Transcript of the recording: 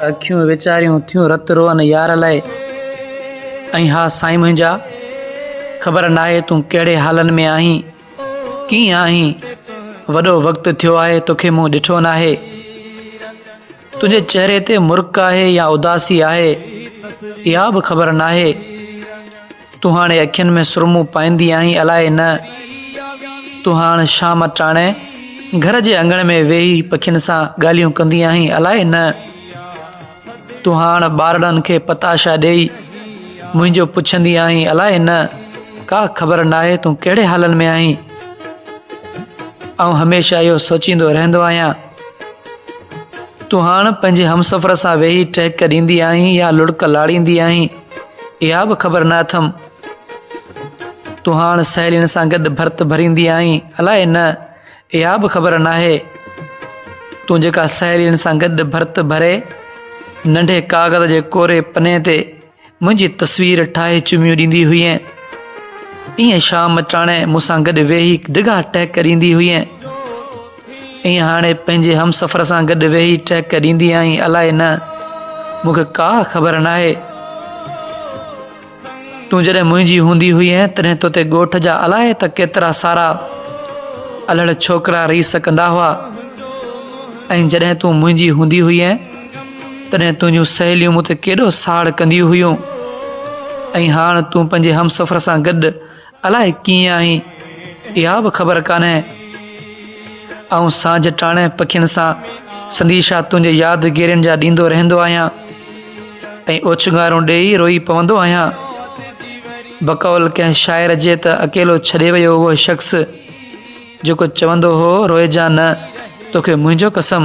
اکيون ويچاريون ٿيون رت روئن يار لئه. ۽ ها سائين منهنجا! خبر ناهي تون ڪهڙي حالن ۾ آهين، ڪيئن آهين؟ وڏو وقت ٿيو آهي توکي مون ڏٺو ناهي. تنهنجي چهري تي مرڪ آهي يا اداسي آهي، اها به خبر ناهي. تون هاڻي اکين ۾ سرمو پائيندي آهين الائي نه. تون هاڻ شام ٽاڻي گهر جي اڱڻ ۾ ويهي پکين سان ڳالهيون ڪندي آهين الائي نه. تون هاڻ ٻارڙن کي پتاشا ڏيئي منهنجو پڇندي آهين الائي نه. ڪا خبر ناهي تون ڪهڙي حالن ۾ آهين. آئون هميشه اهو سوچيندو رهندو آهيان. تون هاڻ پنهنجي همسفر سان ويهي ٽهڪ ڏيندي آهين يا لڙڪ لاڙيندي آهين، اها به خبر نه اٿم. تون هاڻ سهيلين سان گڏ ڀرت ڀريندي آهين، الائي نه، اها به خبر ناهي. تون جيڪا سهيلين سان گڏ ڀرت ڀري، ننڍي ڪاغذ جي ڪوري پني تي منهنجي تصوير ٺاهي چميون ڏيندي هئين. ائين شام ٽاڻي مون سان گڏ ويهي ڊگها ٽهڪ ڏيندي هئين. ائين هاڻي پنهنجي همسفر سان گڏ ويهي ٽهڪ ڏيندي آهين الائي نه، مون کي ڪا خبر ناهي. تون جڏهن منهنجي هوندي هئين تڏهن توتي ڳوٺ جا الائي ته ڪيترا سارا الهڙ ڇوڪرا ريس ڪندا هئا ۽ جڏهن تون منهنجي هوندي هئين تڏهن تنهنجون سهيليون مون تي ڪيڏو ساڙ ڪنديون هيون ۽ هاڻ تون پنهنجي همسفر سان گڏ الائي ڪيئن آهين، اها به خبر ڪانهي. آئون سانجهه ٽاڻي پکين سان سنديشا تنهنجي يادگيرين جا ڏيندو رهندو آهيان ۽ اوڇنگارون ڏيئي روئي پوندو آهيان. بقول ڪنهن شاعر جي ته اڪيلو ڇڏي ويو اهو شخص جيڪو چوندو هو روئجان نه، توکي منهنجو قسم.